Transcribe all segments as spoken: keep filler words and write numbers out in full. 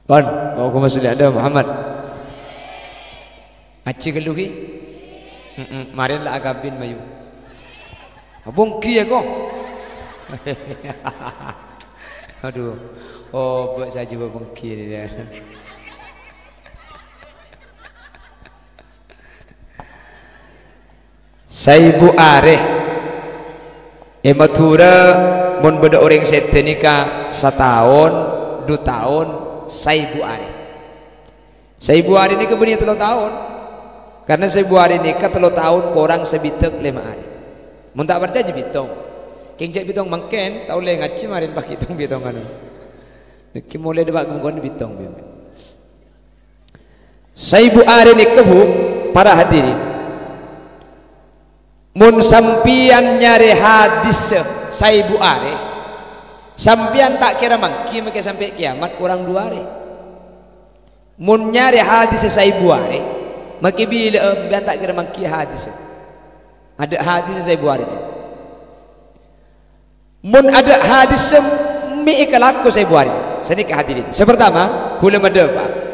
Pon, Allahumma sholli ala Muhammad. Ngajhi ghâllu ghi? Mm-mm, marèn la akabin mayu. Apa ènggi ya, ko? Aduh. Oh, bâ' sajjhâ bâ' ènggi nè, ya. Saèbu arè. È Madhurâ, mon bâdâ orèng sèdhâ nèka sataon, du taon, saèbu arè. Saèbu arè nèka bânnè tello taon. Karna saèbu arè nèka tello taon korang sabidhâk lèma arè. Mon ta' parcajâ, bitong. Kèng jhâ' bitong mangkèn, ta' ollè ngajhi marèn pas bitong-bitongan. Nèkè molaè dâpa' ghâmpang bitong, bi-, Saèbu arè nèka, Bu, para hadirin. Mon sampèyan nyarè hadis saèbu arè, sampèyan ta' kèra mangghi makè sampè' kèyamat korang du arè. Mon nyarè hadis saèbu arè, makè bilâ'â sampèyan ta' kèra mangghi hadis. Adâ' hadis saèbu arè. Mon adâ' hadis sè mè' èkalako saèbu arè. Sanèka hadirin. Sè partama, kaulâ madhâbâ.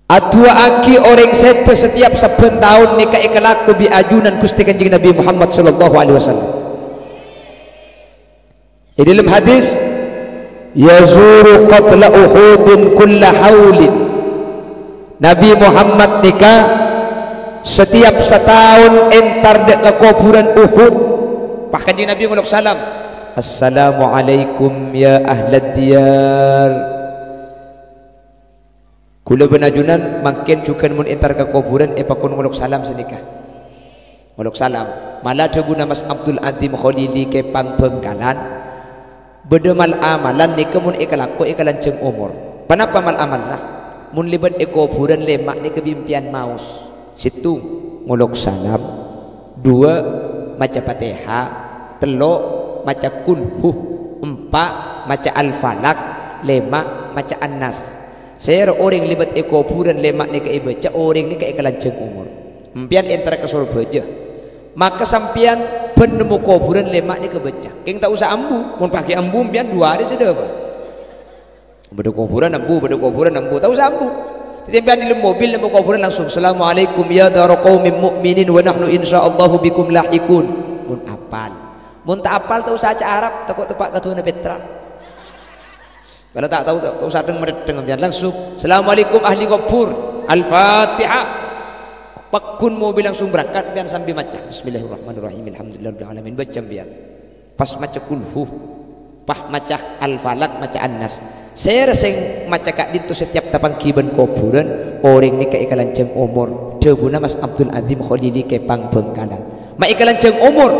Adu'aaghi orèng sèdhâ setiap sabbhân taon nèka èkalako bi' ajunan Ghustè Kanjeng Nabi Muhammad sallallahu alaihi wasallam. È dâlem hadis, "Yazuru qabra Uhudin kulla haulin." Nabi Muhammad nèka setiap sataon entar dâ' ka kobhurân Uhud. Pas Kanjeng Nabi ngolok salam, "Assalamualaikum ya ahlad diyar." Kaulâ bân ajunan mangkèn jhughân mon entar ka kobhurân èpakon ngolok salam sanèka. Ngolok salam. Mala dhâbuna Mas Abdul Adzim Kholili Kepang Bhângkalan, bâdâ mal-amalan nèka mon èkalako èkalanjhâng omor. Ponapa mal-amalanna? Mon lèbât è kobhurân lèma' nèka bi' empèyan maos. Sèttong, ngolok salam. Duwâ', maca Fatihah. Tello', maca Qul Hu. Empa', maca Al-Falaq. Lèma', maca An-Nas. Sèra orèng lèbât è kobhurân lèma' nèka èbâca, orèng nèka èkalanjhâng omor. Empèyan èntara ka Sorbhâjâ. Maka sampèyan bân nemmo kobhurân lèma' nèka bâca. Kèng ta' osa ambu, mon paghi' ambu empèyan du arè sè dâpa'. Bâdâ kobhurân ambu, bâdâ kobhurân ambu, ta' osa ambu. Dhâddhi empèyan è dâlem mobil nemmo kobhurân langsung, "Assalamualaikum ya dara qaumin mu'minin wa nahnu insyaallahu bikum lahiqun." Mon apal. Mon ta' apal ta' osa ca Arab, tako' teppa' ka du'âna pètra. Kalau ta' tao, ta' osa dhâng-madhedhâng empèyan, langsung, "Assalamualaikum ahli kubur." Al-Fatihah. Pagghun mobil langsung berangkat, empèyan sambi maca, "Bismillahirrahmanirrahim. Alhamdulillahirabbil alamin." Bâca empèyan. Pas maca Qul Hu. Pas maca Al-Falaq, maca An-Nas. Sèra sè maca ka'dinto setiap tapangghi bân kobhurân, orèng nèka èkalanjhâng omor. Dhâbuna Mas Abdul Adzim Kholili Kepang Bhângkalan. Ma' èkalanjhâng omor,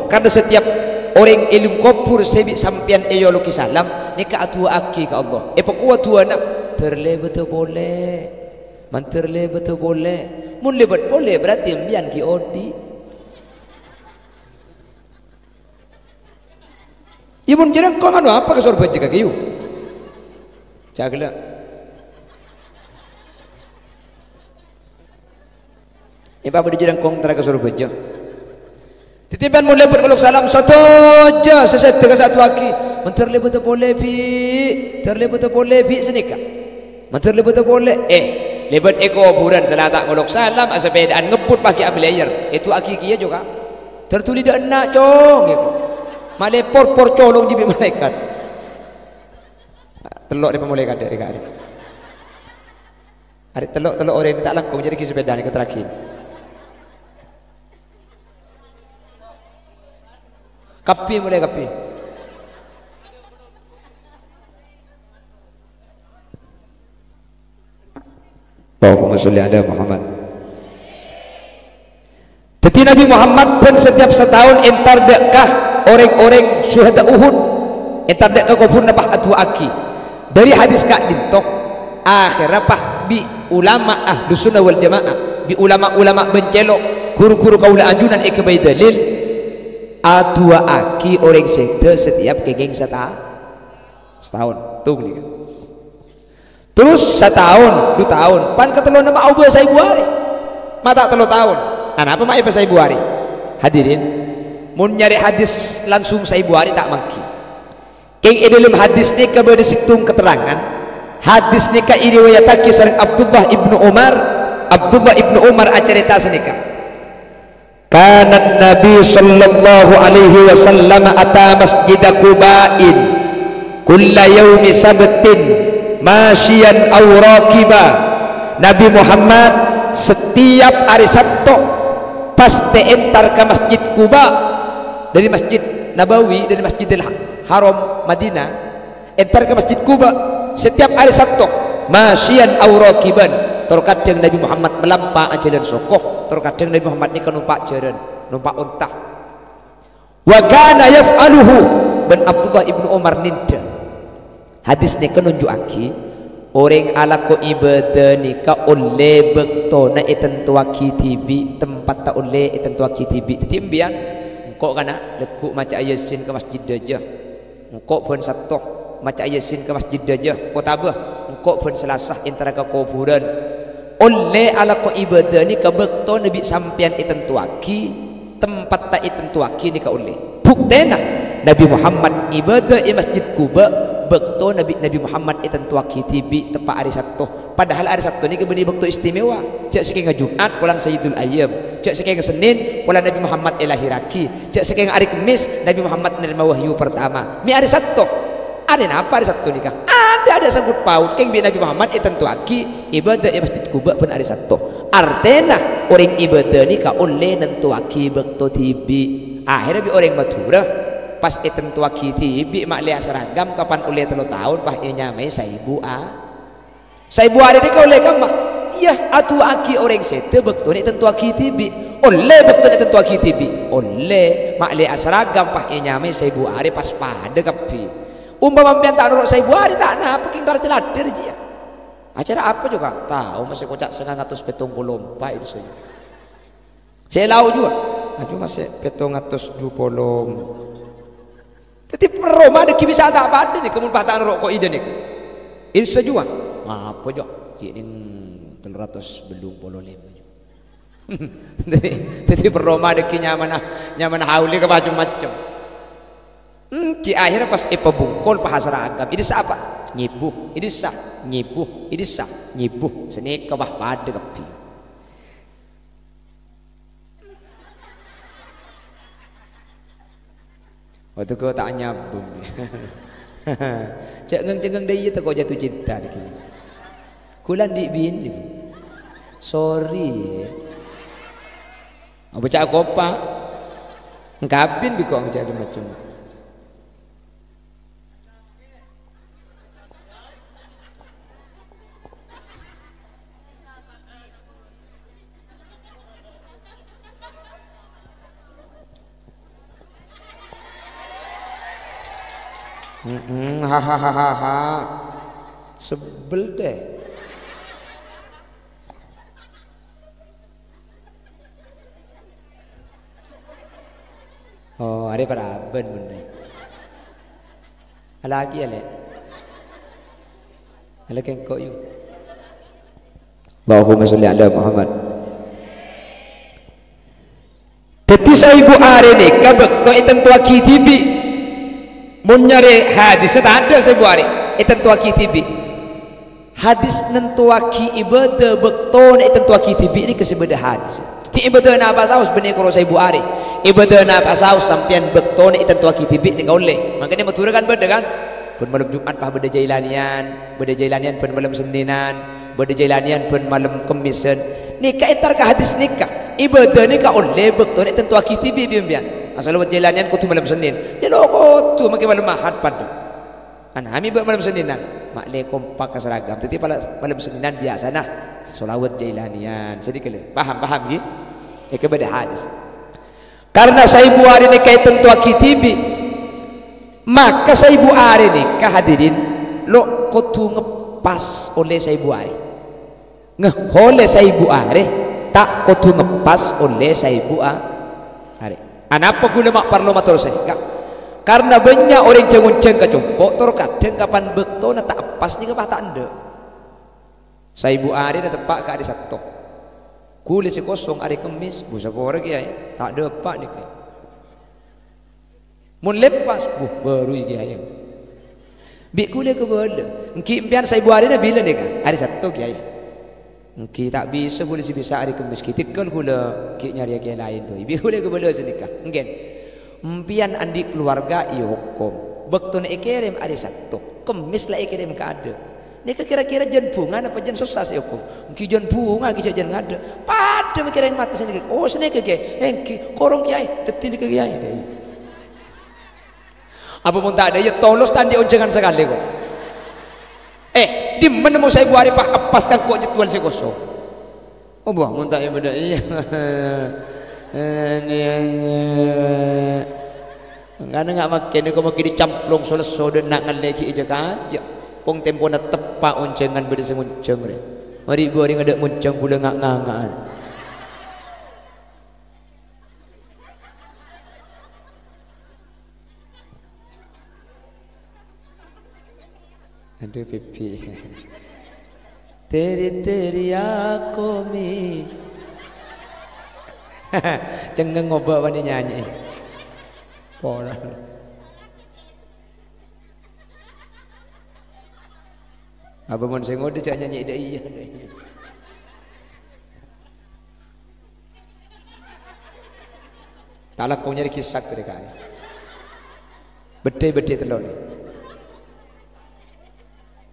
karna setiap orèng è lem kobhur sè bi' sampèyan èolokè salam, nèka adu'aaghi ka Allah. Èpakowat du'âna, "Dâr lèbâdhâ polè. Mandhâr lèbâdhâ polè." Mon lèbât polè, berarti empèyan ghi' odi'. Iyâ, mon jârângkong anu apa ka Sorbhâjâ kakè, yu? Ca' ghellâ'. Èpabâdâ jârângkong entara ka Sorbhâjâ. Dhâddhi empèyan mon lèbât ngolok salam, sadhâjâ sè sèdhâ kasaduwâghi. Mandhâr lèbâdhâ polè, Bi'. Dâr lèbâdhâ polè, Bi', sanèka. Mandhâr lèbâdhâ polè. Eh, lèbât è kobhurân sala ta' ngolok salam, asapèdaan ngebbut paghi' amèlèyèr. Èdu'aaghi kèya jâ, Ka'. Dâr dhuli dâ' enna', Cong, èko. Malè por-por colong jiyâ bi' malaèkat. Tello' rè pamolaè kadâ' rè, Ka', rè. Arè tello'-tello' orèng ta' langkong jârèya ghi' sapèdana èkatèrraghi. Kabbhi molaè kabbhi. Allahumma sholli ala Muhammad. Dhâddhi Nabi Muhammad bân setiap sataon entar dâ' ka orèng-orèng syuhada Uhud, entar dâ' ka kobhurna pas adu'aaghi. Dâri hadis ka'dinto, akhèrra pas bi' ulama Ahlus Sunnah wal Jamaah, bi' ulama-ulama bân cèlo', ghuru-ghuru kaulâ ajunan èghâbây dalil, adu'aaghi orèng sèdhâ setiap kèngèng sata-, sataon. Tung nèka. Terros sataon, du taon, pan katellonna ma' obâ saèbu arè. Ma' ta' tello taon. Anapa ma' èpa saèbu arè? Hadirin, mon nyarè hadis langsung saèbu arè ta' mangghi. Kèng è dâlem hadis nèka bâdâ sèttong katerrangan, Hadis nèka èriwayataghi sareng Abdullah ibnu Umar. Abdullah ibnu Umar acarèta sanèka, "Kana Nabi sallallahu alaihi wasallam ata Masjida Quba'in kulla yaumi sabtin masyian aw raqiba." Nabi Muhammad setiap arè Satto pastè entar ka Masjid Quba, dâri Masjid Nabawi, dâri Masjidil Ha-, Haram Madinah. Entar ka Masjid Quba setiap arè Satto, masyian aw raqiban. Tor kadhâng Nabi Muhammad malampa ajhâlân soko, tor kadhâng Nabi Muhammad nèka nompa' jhârân, nompa' onta. Wa kana yaf'aluhu, bân Abdullah ibnu Umar nèndhâ. Hadis nèka nonjhu'aghi, orèng alako ibâdâ nèka ollè bâktona ètantowaghi dhibi', tempatta ollè ètantowaghi dhibi'. Dhâddhi, empèyan, engko' kana', lagghu' maca'a Yasin ka masjid dhâjâ. Engko' bân Satto maca'a Yasin ka masjid dhâjâ, otabâ engko' bân Salasa entara ka kobhurân. Ollè alako ibâdâ nèka bâktona bi' sampèyan ètantowaghi, tempatta ètantowaghi nèka ollè. Buktèna, Nabi Muhammad ibâdâ è Masjid Quba, bâktona bi' Nabi Muhammad ètantowaghi dhibi' teppa' arè Satto. Padahal arè Satto nèka bânnè bâkto istimewa. Jhâ' sakènga Jum'at polana Sayyidul Ayyam. Jhâ' sakènga Sennèn polana Nabi Muhammad èlahèrraghi. Jhâ' sakènga arè Kemmès Nabi Muhammad narèma wahyu partama. Mè' arè Satto. Arè napa arè Satto nèka? Adâ', adâ' sanggut paut kèng bi' Nabi Muhammad ètantowaghi ibâdâ è Masjid Quba bân arè Satto. Artèna orèng ibâdâ nèka ollè nantowaghi bâkto dhibi'. Akhèrra bi' orèng Madhurâ, pas ètantowaghi dhibi' ma'lè asaragam kapan ollè tello taon, pas ènyamaè saèbu a-, Saèbu arè nèka ollè kamma? Iyâ, adu'aaghi orèng sèdhâ bâktona ètantowaghi dhibi'. Ollè bâktona ètantowaghi dhibi'? Ollè, ma'lè asaragam pas ènyamaè saèbu arè pas padâ kabbhi. Ompama sampèyan ta' noro' saèbu arè, ta' napa, kèng tor caladhâr jiyâ. Acara apa, jhughân? Tao, masè koca' sangang atos pèttong polo empa' è dissa. Sè lao jhuwa, aju masè pèttong atos du polo. Dhâddhi, perroma dhâggi' bisa ta' padâ nèka, mon pas ta' noro' ko'ida nèka. Insa jhuwa, apa jhuwa? Ghi' nèng tello ratos bellung polo lèma jhuwa. Dhâddhi, dhâddhi perroma dhâggi' nyamana, nyamana haulè ka macem-macem. Hmm, ghi' akhèrra pas èpabungkol, pas asaragam. È dissa apa? Nyèbu. È dissa nyèbu. È dissa nyèbu. Sanèka pas padâ kabbhi. Waduh, kok ta' nyambung. Cè' ngèng-cengngèng dâ' iyâ tako' jatuh cinta nèka. Kaulâ andi' binè, Bu. Sorry, yâ. Apa ca' kopa'? Engkabin bi' kok ngajak macem-macem. Mm-mm, hahaha. Sebel deh. Oh, arè paraban bhender. Alakè, alè. Alè kèngko', yu. Allahumma sholli ala Muhammad. Dhâddhi, saèbu arè nèka bâkto ètantowaghi dhibi'. Mon nyarè hadissa tadâ' saèbu arè ètantowaghi dhibi'. Hadis nantowaghi ibâdâ bâktona ètantowaghi dhibi' nèka sè bâdâ hadis. Dhâddhi, ibâdâna apa saos bânnè koro saèbu arè. Ibâdâna apa saos sampèyan bâktona ètantowaghi dhibi' nèka ollè. Mangkana Madhurâ kan bâdâ, kan? Bân malem Jum'at pas bâdâ Jailaniyan, bâdâ Jailaniyan bân malem Sennènan, bâdâ Jailaniyan bân malem Kemmèsan. Nèka entar ka hadis nèka. Ibâdâ nèka ollè bâktona ètantowaghi dhibi' bi' sampèyan. Asal sholawat Jailaniyan kodhu malem Sennèn. Yâ lo' kodhu mangkè malem Ahad padâ. Anami bâ' malem Sennènan, ma'lè kompak ka seragam. Dhâddhi pala-, malem Sennènan biyasana sholawat Jailaniyan. Sadhikella. Paham, paham, ghi? Èkè bâdâ hadis. Karna saèbu arè nèka ètantowaghi dhibi', maka saèbu arè nèka, hadirin, lo' kodhu ngeppas ollè saèbu arè. Ngèh, ollè saèbu arè, ta' kodhu ngeppas ollè saèbu a-, arè. Anapa ghulâ ma' parlo mator sanèka? Karna bânnya' orèng jhâng-onjhâng ka compo', tor kadhâng kapan bâktona ta' eppas nèka pas ta' endâ'. Saèbu arè nateppa' ka arè Satto. Ghulâ sè kosong arè Kemmès, bu sapora kèyaè, ta' dâpa' nèka. Mon leppas, bu, bâru kèyaè. Bi' ghulâ kabâlâ, èngghi empèyan saèbu arèna bilâ nèka? Arè Satto, Kèyaè. Èngghi ta' bisa ghulâ sè bisa arè Kemmès, ghi' tèghâl ghulâ ghi' nyarèya kèyaè laèn, bhâi. Bi' ghulâ kabâlâ sanèka, èngghi. Empèyan andi' kalowarga èokom. Bâktona èkèrèm arè Satto, Kemmès la èkèrèm kaadâ'. Nèka kèra-kèra jân bhunga napa jân sossa sè èokom? Èngghi jân bhunga, ghi' jhâ' jân ngaadâ'. Padâ mèkkèrè matè sanèka. Oh, sanèka, Kèyaè. Èngghi, korong, Kèyaè. Dhâddhi nèka, Kèyaè. Apa mon ta' dâ' iyâ tolos ta' andi' onjhângan sakalè, ko'. Eh, dimma nemmo saèbu arè pas, pas kan ko' jadwal sè kosong. Oh, bah, mon ta' iyâ bâdâ iyâ. Karna nga' makkè nèko makkè dicamplong solesso dâ' na' ngallè ghi' èjâ kajâ'. Pong tempona teppa' onjhângan bâdâ sè ngonjhâng rè. Marè bâri' ngadâ' ngonjhâng ghulâ nga'-nganga'an. Adhu, Bibi. Teri-teri aku mi. Cengngeng ngobâ bânnè nyanyi. Pora. Apa mon sè ngodâ jhâ' nyanyi dâ' iyâ, dâ' iyâ. Ta' lako nyarè ghisak rè kaè. Bâddhâ-bâddhâ tello' nè.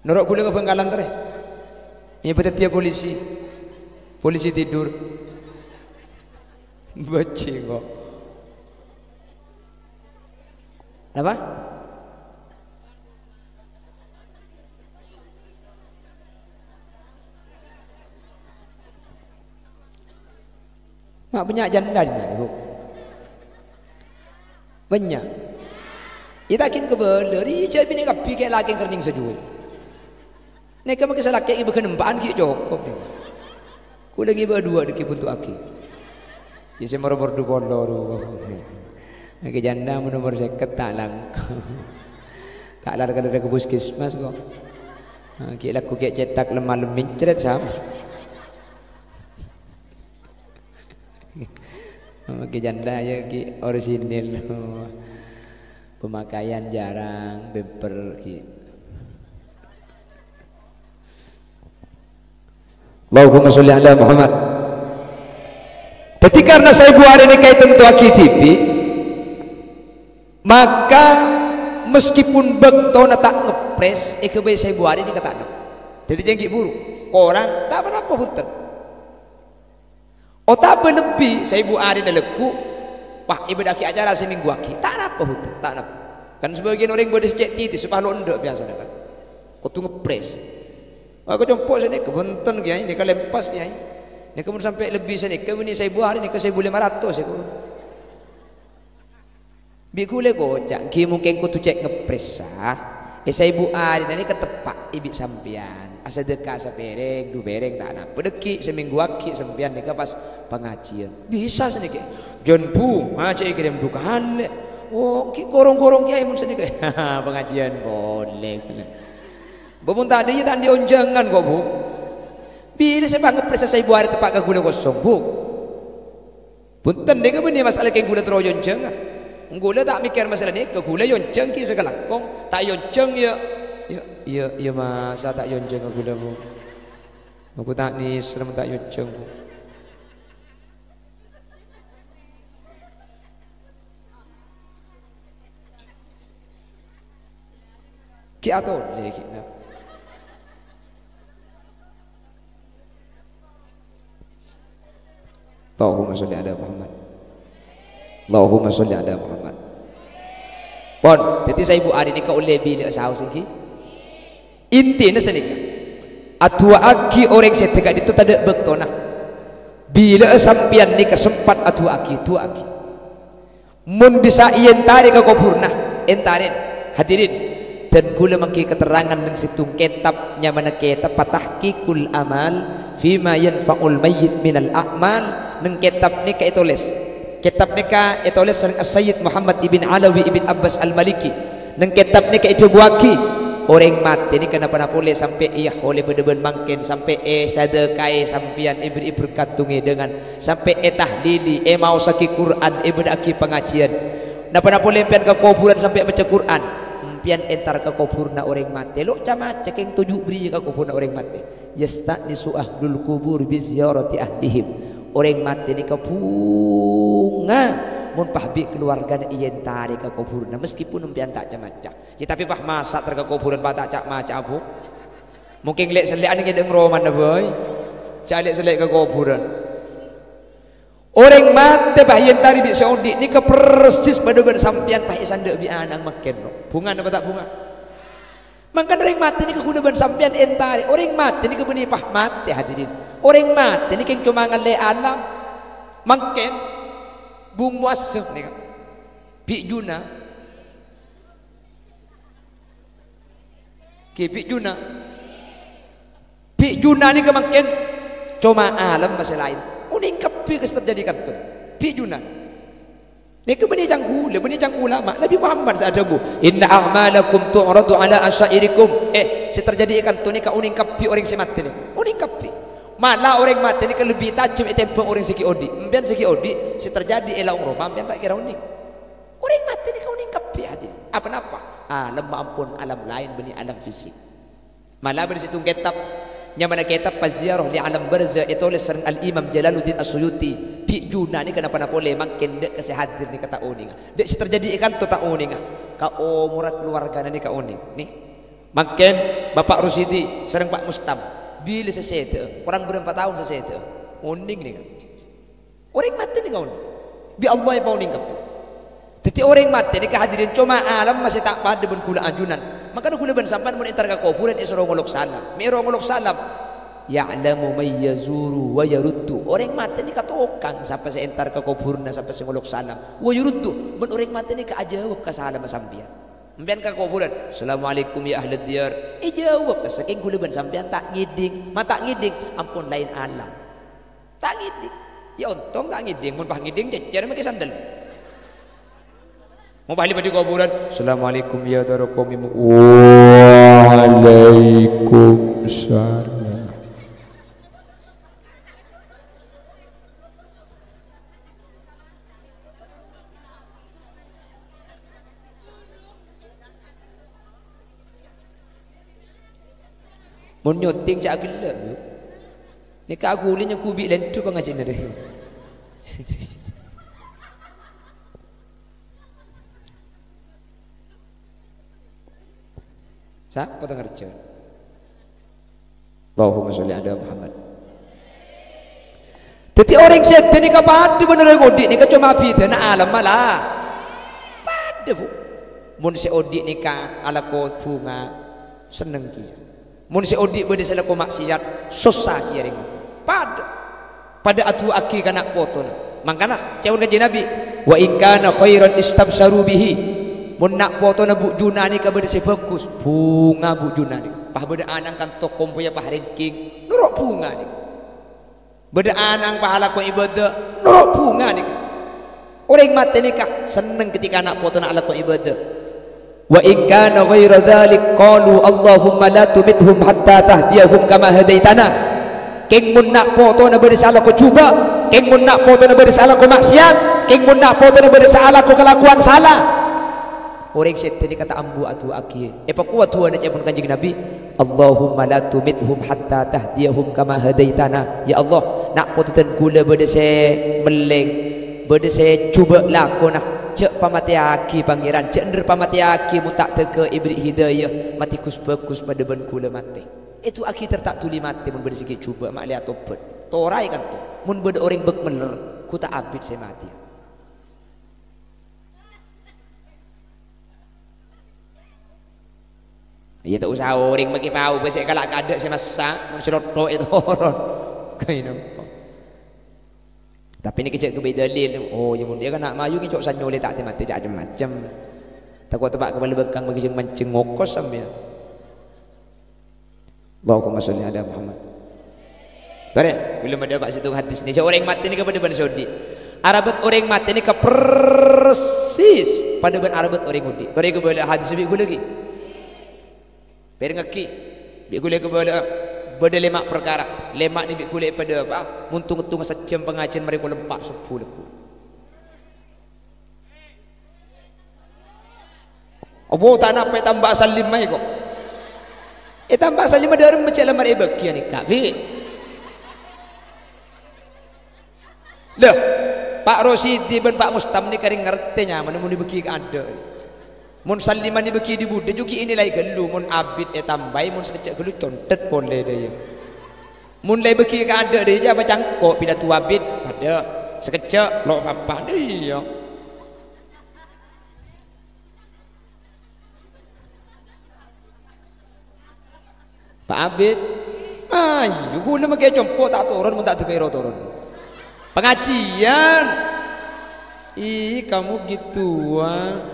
Noro' ghulâ ka Bhângkalan terrè. Iyâ, bâdâddhiyâ polisi. Polisi tidur. Bajingo. Napa? Ma' bânnya' janda dinna', Bu. Bânnya'. Iyâ, ta' ghin kabâlâ, rèya jhâ' binè kabbhi kè' lakè' kèrnèng sajhuwâl. Nèka maskè salakè' ngibâ ghân empa'an ghi' cokop, nèka. Ghulâ ngibâ duwâ' dâgghi' buntu'aghi. Iyâ, sè mor-mor du polo, ru. Maskè janda mon omor sèket ta' langkong. Ta' lar-kalar ka puskesmas, ko'. Ghi' lagghu ghi' cètak lem-malem mencret, sam. Maskè janda, iyâ, ghi' orisinil. Pemakaian jarang, bemper, ghi'. Allahumma sholli ala Muhammad. Dhâddhi, karna saèbu arè nèka ètantowaghi dhibi', maka meskipun bâktona ta' ngepres, èghâbây saèbu arè nèka ta' napa. Dhâddhi, jhâ' ghi' buru, korang, ta' ponapa, bhunten. Otabâ lebbi saèbu arèna lagghu', pas èbâdâ'aghi acara samèngguwaghi. Ta' napa, bhunten, ta' napa. Kan sabâgiyân orèng bâdâ sè cè' titis, pas lo' endâ' biyasana, kan. Kodhu ngepres. Wah, kacompo' sanèka, bhunten, Kèyaè, nèka lempas, Kèyaè. Nèka mon sampè' lebbi sanèka, bânnè saèbu arè, nèka saèbu lèma ratos, nèka. Bi' ghulâ koca', ghi' mungkin kodhu cè' ngepres, sa. È saèbu arèna nèka teppa' è bi' sampèyan. Asadâka sapèrèng, du pèrèng, ta' napa. Dâgghi' samèngguwaghi sampèyan nèka pas pangajiyân. Bisa sanèka. Jân bhunga cè' èkèrèm du kalè. Oh, ghi' korong-korong Kèyaè mon sanèka. Pangajiyân polè. Bâ, mon ta' dâ' iyâ ta' andi' onjhângan, ko', Bu. Bilâ sè pas ngepres saèbu arè teppa' ka ghulâ kosong, Bu. Bhunten, nèka bânnè masala kèng ghulâ terro èyonjhânga. Ghulâ ta' mèkkèr masala nèka, ghulâ èyonjhâng ghi' sakalangkong, ta' èyonjhâng iyâ, iyâ, iyâ, iyâ, masa ta' èyonjhâng ka ghulâ, Bu? Aku ta' nèser mon ta' èyonjhâng, Bu. Ghi' atolè ghi' na. Allahumma sholli ala Muhammad. Allahumma sholli ala Muhammad. Pon, dhâddhi saèbu arè nèka ollè bilâ saos èngghi? Intina sanèka. Adu'aaghi orèng sè dhâ' ka'dinto tadâ' bâktona. Bilâ sampèyan nèka sempat adu'aaghi, du'aaghi. Mon bisa èentarè ka kobhurrâ, èntarè, hadirin. Dân ghulâ manggi katerrangan neng sèttong kètab nyamana Kètab Tahqiqul Amal Fima Yanfa'ul Mayyit Minal A'mal, neng kètab nèka ètolès. Kètab nèka ètolès sareng As-Sayyid Muhammad ibn Alawi ibn Abbas Al-Maliki. Neng kètab nèka èdhâbuwaghi, orèng matè nèka napa-napa ollè sampè' èyah ollè padâ bân mangkèn sampè' èsadâkaè sampèyan èbèrri'i berkat tongèdângan. Sampè' ètahlili, èmaossaghi Qur'an, èbâdâ'aghi pangajiyân. Napa-napa ollè empèyan ka kobhurân sampè' maca Qur'an. Sampèyan entar ka kobhurânna orèng matè, lo' ca-maca kèng toju' bâriyâ ka kobhurânna orèng matè. "Yasta'nisu ahlul qubur bi ziyarati ahlihim." Orèng matè nèka bhunga mon pas bi' kaluwargana èentarè ka kobhurânna, meskipun sampèyan ta' ca-maca. Ya, tapè pas masa' entar ka kobhurân pas ta' ca-maca, Bu. Mungkin lè'-sellè'an ngèdhing romana bhâi. Ca' lè'-sellè' ka kobhurân. Orèng matè pas èentarè bi' sè odi' nèka persis padâ bân sampèyan pas èsandhâ' bi' ana'na mangkèn, no. Bhunga napa ta' bhunga? Mangkana orèng matè nèka ghulâ bân sampèyan èntarè. Orèng matè nèka bânnè pas matè, hadirin. Orèng matè nèka coma ngallè alam. Mangkèn, bung muazzam nèka. Bi' juna. Ghi, bi' juna. Bi' juna nèka mangkèn coma alam masè laèn. Onèng kabbhi ka sè terjadi kantona. Bi' juna. Nèka bânnè ca'na ghulâ, bânnè ca'na ulama. Nabi Muhammad sè adhâbu, "Inna a'malakum tu'radu ala asyairikum." Eh, sè terjadi è kanto nèka onèng kabbhi orèng sè matè nèka. Onèng kabbhi. Mala orèng matè nèka lebbi tajhem ètèmbhâng orèng sè ghi' odi'. Sampèyan sè ghi' odi', sè terjadi è laong roma, sampèyan ta' kèra onèng. Orèng matè nèka onèng kabbhi, hadirin. Apa napa? Alamma ampon alam laèn bânnè alam fisik. Mala bâdâ sèttong kètab, nyamana kètab Az-Ziyarah li Alam Barzah, ètolès sareng Al-Imam Jalaluddin As-Suyuti. Bi' juna nèka napa-napa polè mangkèn dâ' ka sè hadir nèka ta' onènga. Dâ' sè terjadi è kanto ta' onènga. Ka omorra kaluwargana nèka onèng. Nè. Mangkèn Bapa' Rusidi sareng Pa' Mustam. Bilâ sè sèdhâ'â, korang bârâmpa taon sè sèdhâ'â. Onèng nèka. Orèng matè nèka onèng. Bi' Allah èpaonèng kabbhi. Dhâddhi orèng matè nèka hadirin coma alam masè ta' padâ bân ghulâ ajunan. Mangkana ghulâ bân sampèyan mon èntar ka kobhurân èsoro ngolok salam. Mè' èro ngolok salam. "Ya'lamu may yazuru wa yaruddu." Orèng matè nèka tokang sapa sè èntar ka kobhurânna, sapa sè ngolok salam. "Wa yaruddu." Bân orèng matè nèka ajâwâb ka salamma sampèyan. Sampèyan ka kobhurân, "Assalamualaikum ya ahlad diyar." Èjâwâb ka sakèng ghulâ bân sampèyan ta' ngèdhing. Ma' ta' ngèdhing, ampon laèn alam. Ta' ngèdhing. Ya ontong ta' ngèdhing, mon pas ngèdhing cècèr makè sandal. Mon pas lèbât è kobhurân, "Assalamualaikum ya dara qaumi mu-," Waalaikumsalam. Mon nyuting ca' ghellâ', Bu. Nèka aghuli nyengku bi' lèndhu pangajhina rè. Sapa ta' ngarjâ? Allahumma sholli ala Muhammad. Dhâddhi orèng sèdhâ nèka padâ bân orèng odi' nèka coma bhidhâna alam mala. Padâ, Bu. Mon sè odi' nèka alako bhunga, senneng kèya. Mon sè odi' bâdâ sè alako maksiat, sossa kèya rèng matè. Padâ. Padâ adu'aaghi ka na' potona. Mangkana, ca'èpon Kanjeng Nabi, "Wa in kana khairan istabsyaru bihi." Mon na' potona Bu' Juna nèka bâdâ sè bhâghus, bhunga Bu' Juna nèka. Pas bâdâ ana' kanto kompoyya pas rèngking, noro' bhunga nèka. Bâdâ ana' pas alako ibâdâ, noro' bhunga nèka. Orèng matè nèka senneng ketika na' potona alako ibâdâ. "Wa in kana ghaira dzalik qalu Allahumma la tumithum hatta tahdiyahum kama hadaitana." Kèng mon na' potona bâdâ sè alako jhubâ', kèng mon na' potona bâdâ sè alako maksiat, kèng mon na' potona bâdâ sè alako kalakowan sala. Orèng sèdhâ nèka ta' ambu adu'aaghi. Èpakowat du'âna ca'èpon Kanjeng Nabi, "Allahumma la tumithum hatta tahdiyahum kama hadaitana." Ya Allah, na' poto dân kaulâ bâdâ sè mellèng, bâdâ sè jhubâ' lakona, jhâ' pamatèyaghi, Pangèran, jhâ' endher pamatèyaghi mon ta' dâgghâ èbèrri' hidayah, matè ghus-bhâghus padâ bân kaulâ matè. Èdu'aaghi ter ta' dhuli matè mon bâdâ sè ghi' jhubâ' ma' lè atobhât. Toraè kanto, mon bâdâ orèng bâk meller, ghu ta' abit sè matèya. Iyâ, ta' osa orèng makè pao, bâ sè kala' kadâ' sè massa', mon sè lotto' ètoron. Kaènampa. Tapè nèka jhâ' ghâbây dalil. Oh, iyâ, mon iyâ kan na' mayu ngèco' sanyolè ta' tè-matè, ca' cem-macem. Tako' teppa' kapala bengkang makè jeng-manjeng ngokos sampèyan. Allahumma sholli ala Muhammad. Torè, kaulâ madhâpa' sèttong hadis nèka. Sè orèng matè nèka padâ bân sè odi'. Arabât orèng matè nèka persis padâ bân arabât orèng odi'. Torè kabâlâ hadis bi' kaulâ ghi. Pèrengngaghi. Bi' kaulâ kabâlâ bâdâ lèma' parkara. Lèma' nè bi' kaulâ èpadhâpa'a. Mon tong-ngettongnga sajjhâm pangajhiyân marè kaulâ empa' sobbhu lagghu. Apa ta' napa ètamba sallèma, kok? Ètamba sallèma dâ'remma cè' lamar èbâghi nèka, Bi'. Lah, Pa' Rosidi bân Pa' Mustam nèka rèng ngartè nyamana mon èbâghi kaadâ'. Mon sallèma èbâghi è budhâ jhughân ènilai ghâllu, mon abit ètambai, mon sakejjhâ' ghâllu contet polè dâ' iyâ. Mon la èbâghi kaadâ' dâ' iyâ, apa cangko' pidâto abit, padâ. Sakejjhâ', lo' papa, iyâ. Pa' Abit, ayo, ghulâ makè compo' ta' toron, mon ta' dâgâ ro toron. Pengajian. Ih, kamu gituan.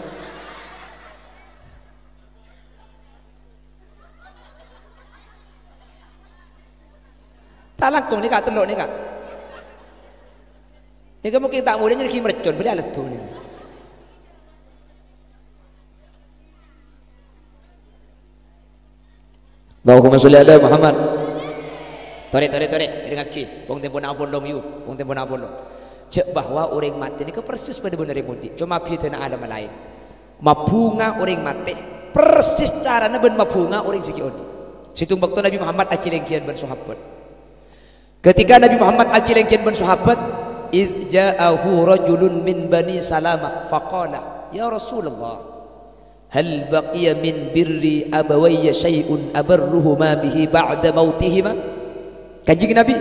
Ta' langkong nèka, tello' nèka. Nèka mungkin ta' molè nyergi mercon, bâli aleddu nèka. Allahumma sholli ala Muhammad. Torè, torè, torè, èrèngngaghi. Pong tempona apolong, yu. Pong tempona apolong. Jhâ' bahwa orèng matè nèka persis padâ bân orèng odi', coma bhidhâna alam laèn. Mabhunga orèng matè persis carana bân mabhunga orèng sè ghi' odi'. Sèttong bâkto Nabi Muhammad ajhi-lènggiyân bân sahabat. Ketika Nabi Muhammad ajhi-lènggiyân bân sahabat, "Idz ja'ahu rajulun min Bani Salamah faqala, 'Ya Rasulullah, hal baqiya min birri abawayya syai'un abarruhuma bihi ba'da mautihima?'" Kanjeng Nabi,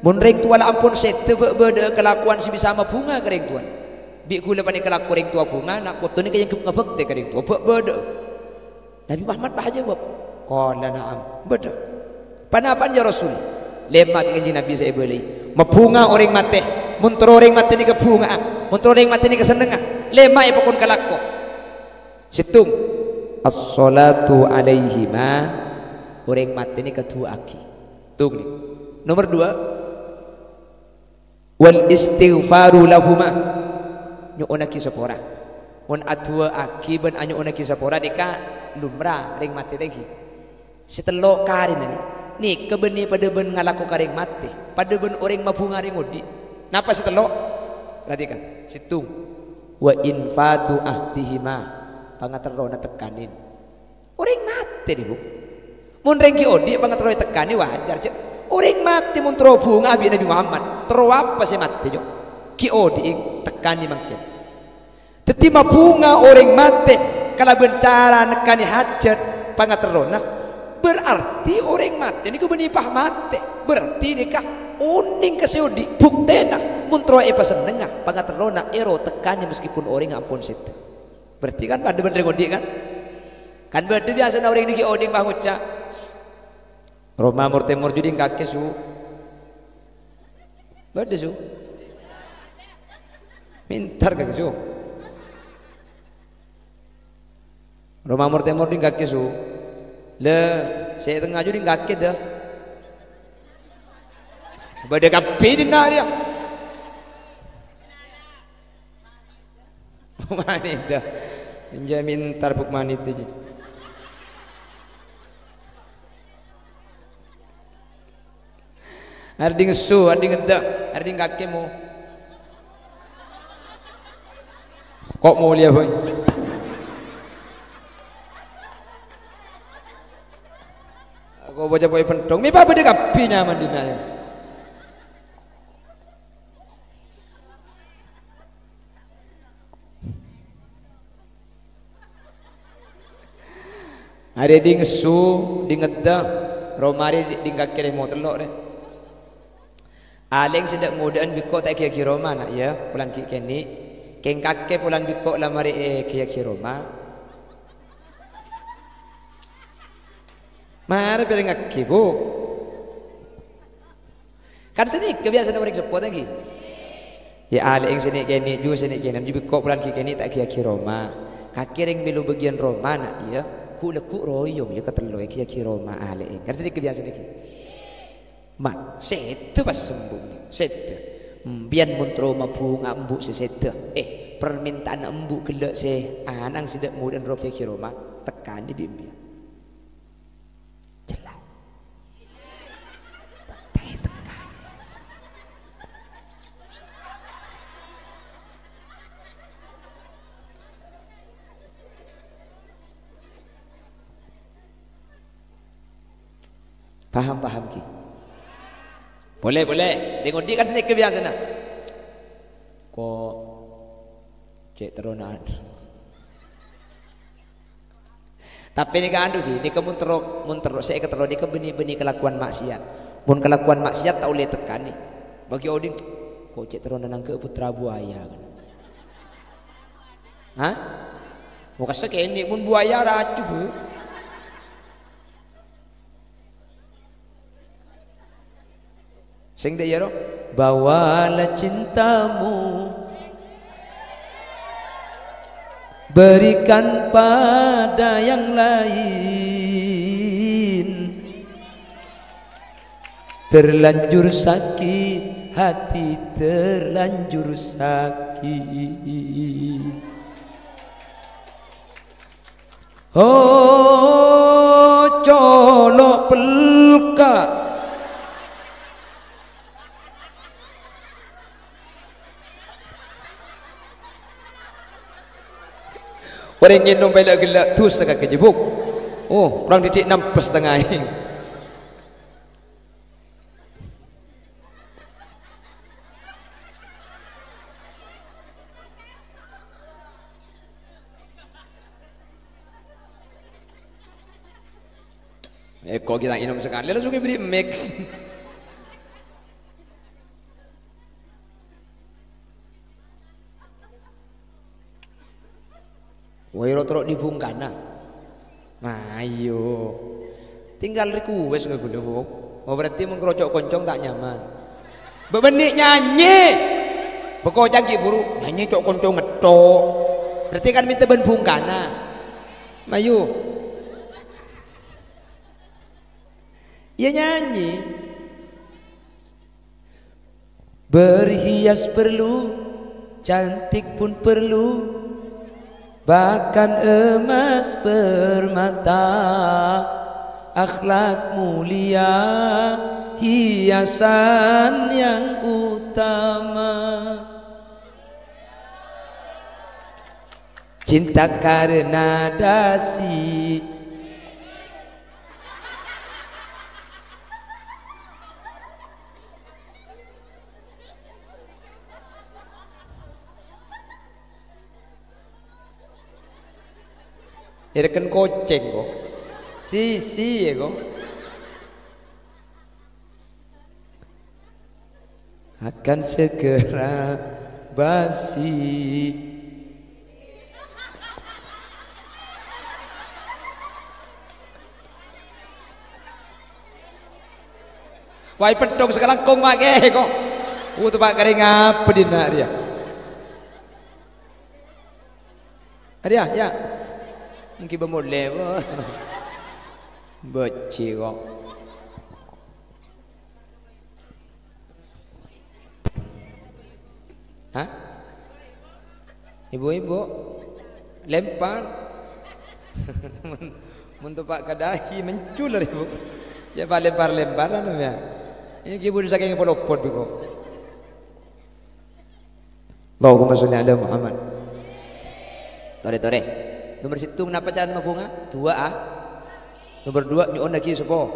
"Mon rèng towa la ampon sèdhâ, bâ' bâdâ'â kalakowan sè bisa mabhunga ka rèng towana? Bi' ghulâ panèka lako rèng towa bhunga, na' poto nèka èangghep ngabhâktè ka rèng towa, bâ' bâdâ'â?" Nabi Muhammad pas ajâwâb, "Qala na'am." Bâdâ. "Ponapa'an, ya Rasul?" "Lèma'," bi' Kanjeng Nabi sè èbâlâi. "Mabhunga orèng matè. Mon terro orèng matè nèka bhunga'a. Mon terro orèng matè nèka sennengnga. Lèma' èpakon kalako." Sèttong, "As-sholatu alaihima." Orèng matè nèka du'aaghi. Tong nèka. Nomer duwâ', "Wal istighfaru lahuma." Nyo'onnaghi sapora. Mon adu'aaghi bân anyo'onnaghi sapora nèka lumrah rèng matè tèngghi. Sè tello' karèna nè-, nèka bânnè padâ bân ngalako ka rèng matè, padâ bân orèng mabhunga rèng odi'. Napa sè tello'? Perhatikan. Sèttong. "Wa infadhu ahdihima." Pangaterrona tekkanè. Orèng matè nèko. Mon rèng ghi' odi' pangaterro ètekkanè wajar, jhâ'. Orèng matè mon terro bhunga bi' Nabi Muhammad. Terro apa sè matè, jhâ'? Ghi' odi'i tekkanè mangkèn. Dhâddhi mabhunga orèng matè kalabân cara nekkanè hajhât pangaterrona, berarti orèng matè nèko bânnè pas matè. Berarti nèka onèng ka sè odi', buktèna mon terro èpasennengnga pangaterrona èro tekkanè meskipun orèngnga ampon sèdhâ. Berarti kan padâ bân rèng odi' kan? Kan bâdâ biyasana orèng nèka odi' pas ngoca', "Roma mor-tèmor jhudhing kakè, Su." Bâdâ, Su. Mèntar kakè, Su. "Roma mor-tèmor jhudhing kakè, Su." La, sè tengnga jhudhing kakè, dâ. Bâdâ kabbhi dinna' rèya. Manèdhâ. Enjâ' mèntar buk manèdhâ, jhi. Arèdhing esso, arèdhing eddhâ, arèdhing kakè mo. Ko' molèya, bhâi. Ko' bâca poè bhentong. Mè' pas bâdâ kabbhi nyaman dinna'. Arèdhing esso, dhing eddhâ, roma rè dhing kakè rè mo tello' rè. Alè'eng sè dâ' ngodâ'ân bi' ko' ta' èghi-aghi roma, na', yâ, polana ghi' kènè'. Kèng kakè polana bi' ko' la marè èghi-aghi roma. Marè pèrèngngaghi, Bu. Kan sanèka biyasana orèng seppo, ta' ènggi? Yâ, alè'eng sè nè'-kènè' jhu, sè nè'-kènè' jhu bi' ko' polana ghi' kènè' ta' èghi-aghi roma. Kakè rèng mèlo bâgiyân roma, na', yâ. Ghu'-lagghu' royong, yâ, katello' èghi-aghi roma alè'eng. Kan sanèka biyasana, ghi? Ma', sèdhâ pas embu', sèdhâ. Empèyan mon terro mabhunga embu' sè sèdhâ. Eh, parmènta'anna embu' ghellâ' sè ana'na sè dâ' ngodâ'ân rowa èghi-aghi roma, tekkanè bi' empèyan. Jelas. Paham, paham, Ki? Boleh, boleh. Rèng odi' kan sanèka biyasana. Ko' cè' terro na-, Tapè nèka anu, Ki, nèka mon terro, mon terro, sè èkaterro nèka bânnè, bânnè kalakowan ma'siyat. Mon kalakowan ma'siyat ta' ollè ètekkanè. Bâgi odi', ko' cè' terro nangghâ' putra buaya, kan. Hah? Mo' kassa' kènè', mon buaya racun, Bu. Sèng dâ' iyâ, ro? Bawalah cintamu, berikan pada yang lain. Terlanjur sakit hati, terlanjur sakit. Oh, colo' pelka'. Orèng ngènom pèla' ghellâ' dusa ka kajibuk. Oh, korang didik nambâ satengnga. Eh, ko' kita ngènom sakalè, langsung èberri' mic. Wâi, ro-, terro' è bhungkana. Ayo. Tinggal request ka ghulâ, Bu. Oh, berarti mon karo co'-konco ta' nyaman. Bâ-, bânnè nyanyè. Bâ' koca'an ghi' buru nyanyè co'-konco ngetto'. Berarti kan mènta bân bhungkana. Mayu. Iyâ, nyanyè. Berhias perlu, cantik pun perlu, bahkan emas permata, akhlak mulia, hiasan yang utama. Cinta karena dasi. Èrèken kocèng, ko'. Sisi, ya, ko'. Akan segera basi. Wâi, peddhong sakalangkong ma' kè, ko'. Utuba' karè ngapa dinna' rèya? Arèya, ya. Ènggi bâ molè, bo. Bâji, ko'. Hah? Ibu-ibu, lempar. Mon, mon topa' ka dâhi, mencul, Ibu. Siapa lempar-lemparan, ya? Ini ibu sakèng polopot, Bu, ko'. Allahumma sholli ala Muhammad. Torè, torè. Nomor sèttong, napa carana mabhunga? Duwâ', a. Nomor duwâ', nyo'on lagi sapa?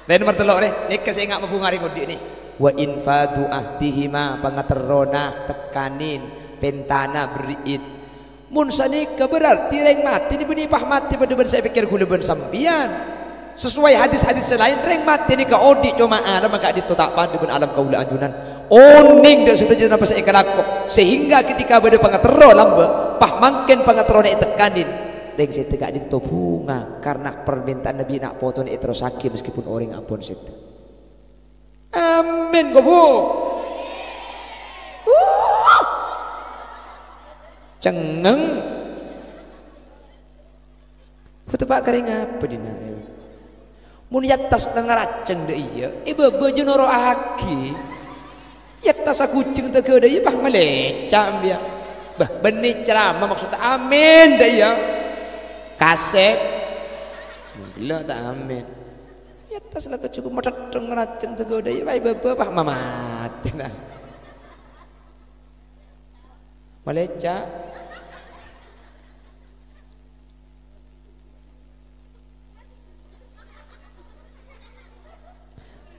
Rè, nomor tello', rè. Nèka sè enga' mabhunga rè ngodhi' nè. Wa infadu ahdihima, pangaterrona, tekkanin, pentana, berri'in. Mon sanèka berarti rèng matè nè bânnè pas matè padâ bân sè èpèkkèr ghulâ bân sampèyan. Sesuai hadis-hadis sè laèn, rèng matè nèka odi' coma alamma ka'dinto ta' padâ bân alam kaulâ ajunan. Onèng dâ' sadhâjâna napa sè èkalako, sehingga ketika bâdâ pangaterro lambâ', pas mangkèn pangaterrona ètekkanin, rèng sèdhâ ka'dinto bhunga karna parmènta'an Nabbhi na' potona èterrossaghi meskipun orèng ampon sèdhâ. Amin, ko', Bu. Wuh. Cengngeng. Khotbah karè ngapa dinna' rèya? Mon è attas la ngarajheng dâ' iyâ, è bâbâ jhâ' noro'aghi. È attas aghujheng taghâdâ iyâ, pas malèca' embiyâ. Bâh, bânnè ceramah maksodda amin dâ' iyâ. Kasèp. Ghellâ' ta' amin. È attas la kajhâghu mathèddhâng ngarajheng taghâdâ iyâ, pas è bâbâ pas mamatèna. Malèca'.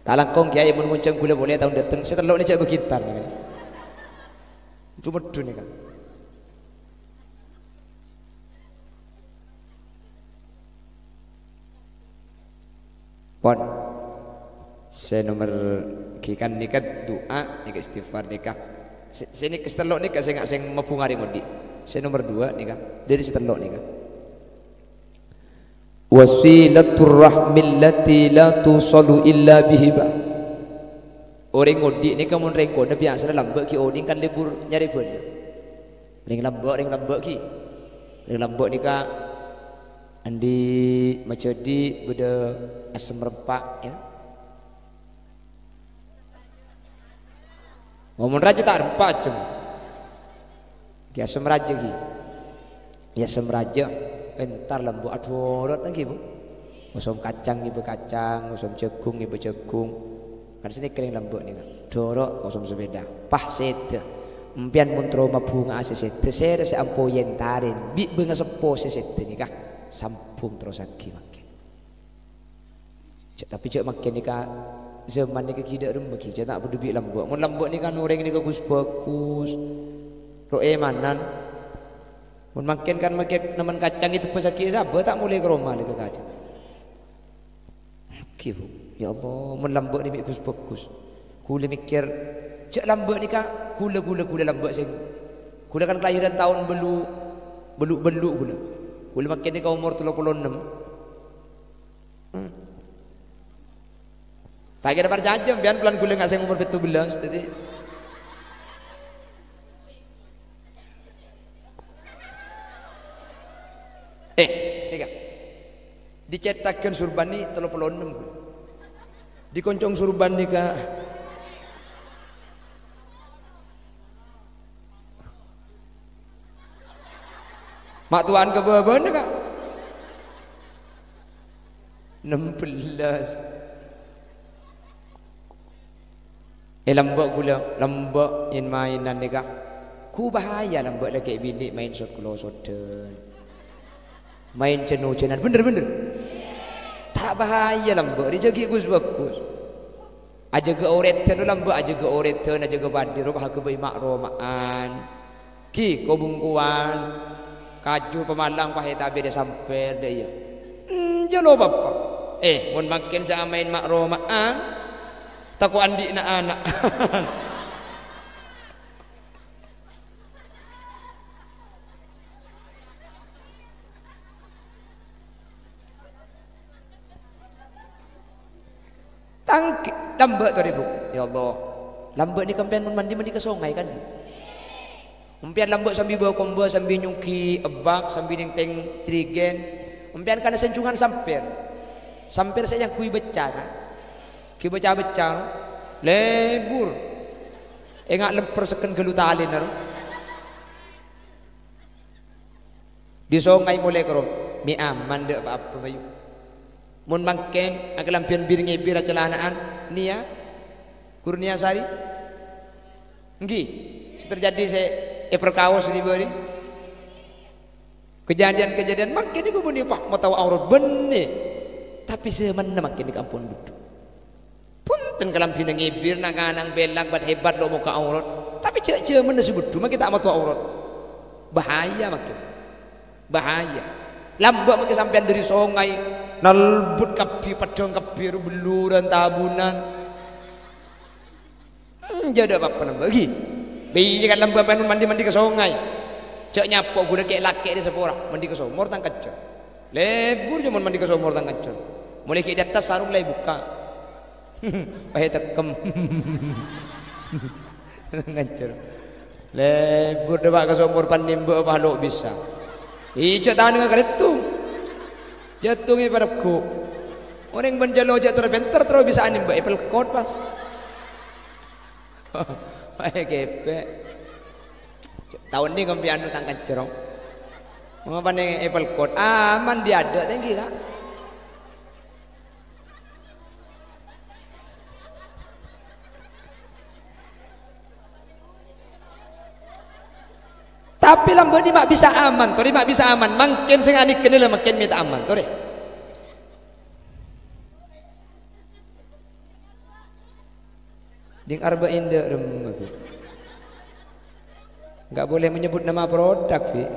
Ta' langkong, Kèyaè, mon ngonjhâng ghulâ polè taon dâteng, sè tello' nèka jhâ' bâghi èntar. Cumèddhu nèka. Pon. Sè nomer ghi kan nèka du'a, nèka istighfar nèka. Sè, sè nèka sè tello' nèka sè nga-, sè mabhunga rèng odi'. Sè nomer dua nèka, dâri sè tello' nèka. Wasilatur rahmillati la tusalu illa bihibah. Orèng odi' nèka mon rèng konè biyasana lambâ' ghi' onèng kan lebur nyarè bhâlâ. Rèng lambâ', rèng lambâ' ghi. Rèng lambâ' nèka andi' majhâdhi' bâdâ asem rempa', ya. Mon rajâ ta' rempa' jhem. Ghi asem rajâ ghi. Ghi asem rajâ. Entar lambâ' adhârât ghi, Bu. Ngosom kacang ngibâ kacang, ngosom jhâghung ngibâ jhâghung. Kan sè nèka rèng lambâ' nèka. Dhârât ngosom sapèda. Pas sèdhâ. Empèyan mon terro mabhunga'a sè sèdhâ, sèra sè ampo èntarè bi' bângaseppo sè sèdhâ nèka. Sambhung terrossaghi mangkèn. Jhâ', tapè jhâ' mangkèn nèka, zaman nèka ghi' dâ' remma ghi, jhâ' ta' padâ bi' lambâ'. Mon lambâ' nèka orèng nèka ghus-bhâghus, ro'èmanan. Mon mangkèn kan mangkèn nèmmen kacang ètebbhâssaghi sabâ ta' molè ka roma lè ka kacang. Ghi, Bu. Ya Allah, mon lambâ' nèka bi' ghus-bhâghus. Ghulâ mèkkèr, jhâ' lambâ' nèka, ghulâ, ghulâ, ghulâ lambâ' sè, ghulâ kan kalahiran taon bâllu', bâllu', bâllu' ghulâ. Ghulâ mangkèn nèka omor tello polo ennem. Hmm. Ta' kèra parcajâ, sampèyan polana ghulâ nga' sè omor pètto bellâs, dhâddhi. Eh, nèka. Dicètaghân Surbani tello polo ennem ghulâ. Dikoncong Surbani ka Ma' towan ka bâbâna, Ka'? Ennem bellâs. Eh, lambâ' ghulâ, lambâ' yen-maènan nèka. Ghu bahaya lambâ' lakè' binè' maèn sot-kalosodhân. Maèn jân-ojânan, bhender, bhender? Ta' bahaya lambâ', rè jâghi ghus-bhâghus. Ajâgâ orèdhân, lambâ' ajâgâ orèdhân, ajâgâ paḍi, rowa aghâbây ma'-roma'an. Ghi, ko-bungkowan, kaju pamalang pahèta bâdâ sampèr, dâ' iyâ. Enjâ' lo, Bapa'. Eh, mon mangkèn sè amaèn ma'-roma'an, tako' andi'na ana'. Tangkè, lambâ' torè, Bu. Ya Allah. Lambâ' nèka sampèyan mon manḍi, manḍi ka songay, kan? Sampèyan lambâ' sambi bâ-kombâ, sambi nyongghi ebbak, sambi nèngtèng jhrighèn. Sampèyan kana sènjhungan sampèr. Sampèr sè èangghuy bâcca, kan? Ghi bâcca-bâcca, no? Lebur. Enga' lèmpèr sekken ghâllu talèna, no? Ḍi songay molè karo, mè' aman ḍâ' pa-apa, Bayu. Mon mangkèn, akalambhiyân bir-ngèbir acalana'an, Nia, Kurnia Sari? Èngghi, sè terjadi sè èparkaos ri bâri'. Kejadian-kejadian mangkèn nèko bânnè, pa, matawa aurat bânnè. Tapè jhâmanna mangkèn nèko ampon bhuḍhu. Bhunten kalambhina ngèbir, nang-kanang bellak, bât-hebat, lo' mokka' aurat. Tapè jhâ' jhâmanna sè bhuḍhu, makè ta' matowa aurat. Bahaya makè. Bahaya. Lambâ' makè sampèyan ḍâri songay, nalbut kabbhi, peḍḍhâng kabbhi, ro bellurân, tabunan. Hmm, jhâ' ḍâ' pa-apa lambâ', ghi. Bâ iyâ kan lambâ' sampèyan manḍi-manḍi ka songay. Jhâ' nyapo ghulâ kè'-lakè' rè sapora, manḍi ka somor tang kejjhâ. Lebur jhâ' mon manḍi ka somor tang kejjhâ. Molaè ghi' ḍâttas sarong la èbukka'. Pahè tekkem. Ngancor. Lebur ḍâpa' ka somor pan nèmbâ' apa lo' bisa. Ijâ tanengnga ka ḍetto. Jhâ' tongè paregghu'. Orèng bân jhâlo jhâ' terro pènter terro bisa anèmbâ' èpèlkot pas. Pahè kèpè'. Taon nè' ngompi anu tang kejjhâ. Mangapane èpèlkot? Aman ḍiyâ ḍâ' tèngghi, Ka'. Tapè lambâ' nè' ma' bisa aman, torè ma' bisa aman. Mangkèn sè nganèkènè la mangkèn mè' ta' aman, torè. Ding Arba'in dâ' remma, Bi'. Nggak boleh menyebut nama produk, Bi'.